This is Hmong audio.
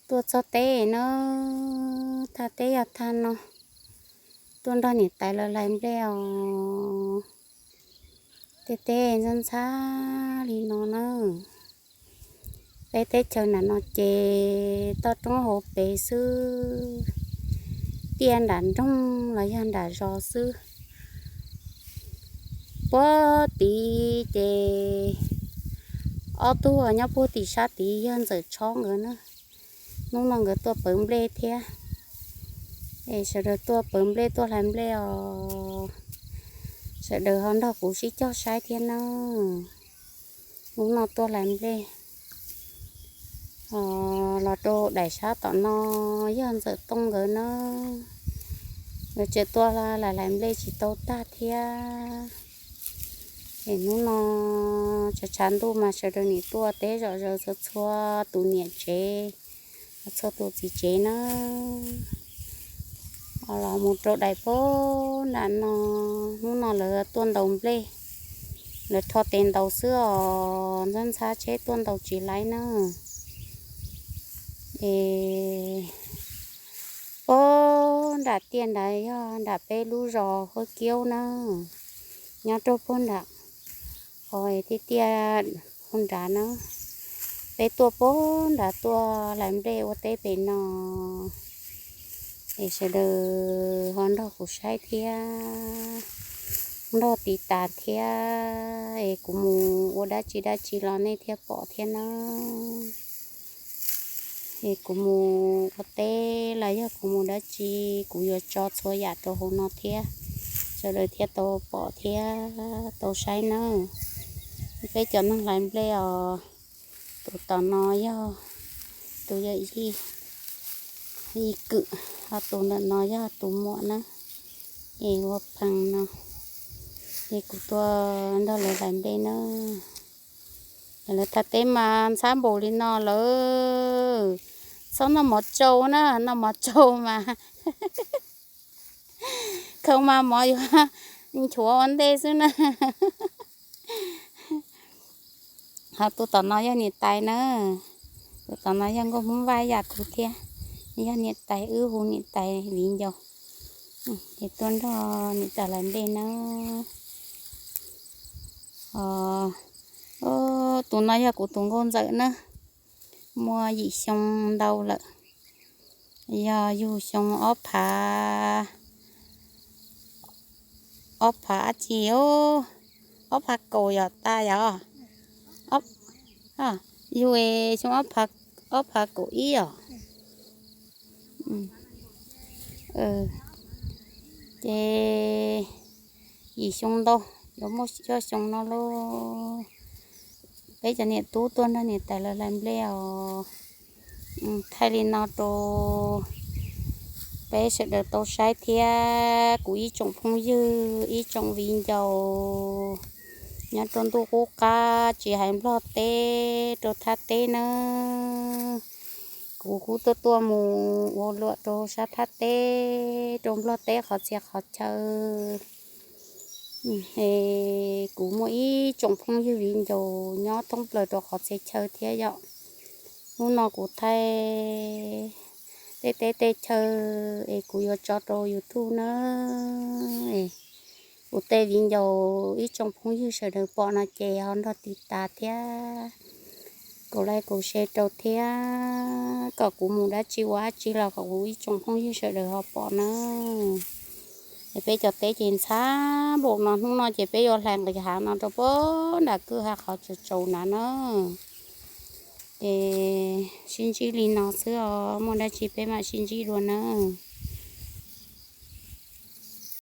Tuaj txog teb na, thaj teb yog thaj no, tuaj nrog niam tais lawv hlais nplej os. Tej teb ntxhab ntxhab li no na. Peb teb chaws nram no ces toj roob hauv pes xwb, tiaj nram nroog los yog nram zos xwb. Puag tid ces ob tug nyob puag tim sab tid yog Ntxawm Tshob nkawd na. Hnub no nkawd tuaj pawv nplej thiab. Es sawv daws tuaj pawv nplej tuaj hlais nplej os. Sawv daws ho nrog kuv sib cog saib thiab na. Hnub no tuaj hlais nplej los rau daim sab tom no yog Ntxawm Tooj nkawd na. Nkawd tseem tuaj hlais hlais nplej tsis tau tag thiab. Es hnub no tshav tshav ntuj mas sawv daws nim tuaj teb zom zaws txhua txhua tus niam tsev, txhua tus txiv tsev na. Los mus rau daim puag nram no, hnub no lawv tuaj ntaus nplej, lawv rho tes ntaus xwb os, ntxhab ntxhab tsheb tuaj ntaus tsis laib na. Es puag nram tiaj nrad yog nram peb lub zos Huab Kiaub na, nyob rau puag nram qhov tiaj tiaj puag nrad na. Peb tuaj puag nrad tuaj hlais nplej ua teb pem no. Es sawv daws ho nrog kuv saib thiab, nrog tiv tas thiab, es kuv mus ua dab tsi dab tsi los nej thiaj pom thiab na. Es kuv mus ua teb los yog kuv mus dab tsi, kuv yuav tso txhua yam rau hauv no thiab, sawv daws thiaj tau pom thiab tau saib nawb. Peb cov neeg hlais nplej os, tus tom no yog tus yawm yij Kwm, ho tus ntawm no yog tus muam na, es ua phees no. Es kuv tuaj nrog lawv hlais nplej na. Lawv thaj teb mas ntxhab npaum li no lawm, txhob noj mov tsau na, noj mov tsau mas khaws mas mov yuav nchuav ua ntej xwb na. Ho tus tom no yog niam tais na, tus tom no yog nkauj Hmoob Vaj yam kuv thiab, yog niam tais, wb hu niam tais viv ncaus. Es tuaj nrog niam tais hlais nplej na. Tus no yog kuv tus nkauj ntxawm na, muaj yim xyoo ntau lawm, yog yug xyoo ob phav, ob phav dab tsi, ob phav kaum yom tas yom, yug xyoo ob phav kaum ib os. Ces yim xyoo ntau, yuav muaj cuaj xyoo no lauj. Peb cov niam tub tuaj nrog niam tais lawv hlais nplej os. Thaij li no rau peb sawv daws tau saib thiab, kuv ib tsoom phooj ywg ib tsoom viv ncaus nyob rau ntuj qub qab tsis hais Nplog teb rau thaj teb nawb. Kuv kuj tuaj tuaj mus ua luam rau sab thaj teb rau Nplog teb qhov txhia qhov chaw. Es kuv muaj ib tsoom phooj ywg viv ncaus nyob thoob plaws rau qhov txhia chaw thiab yom. Hnub no kuv thaij tej teb tej chaw es kuv yuav tso rau YouTube na. Kuv tej viv ncaus ib tsoom phooj ywg sawv daws pom no ces ho nrog tiv tas thiab, kaum like kaum share rau thiab, kom kuv mus dab tsi ua dab tsi los kom kuv ib tsoom phooj ywg sawv daws ho pom na. Es peb cov teb ces ntxhab npaum no, hnub no ces peb yuav hlais nqis hav no rau puag nram kwj ha qhov tsaus tsaus nrad na. Ces sib ntsib li no xwb os, muaj dab tsi peb mam sib ntsib dua nawb.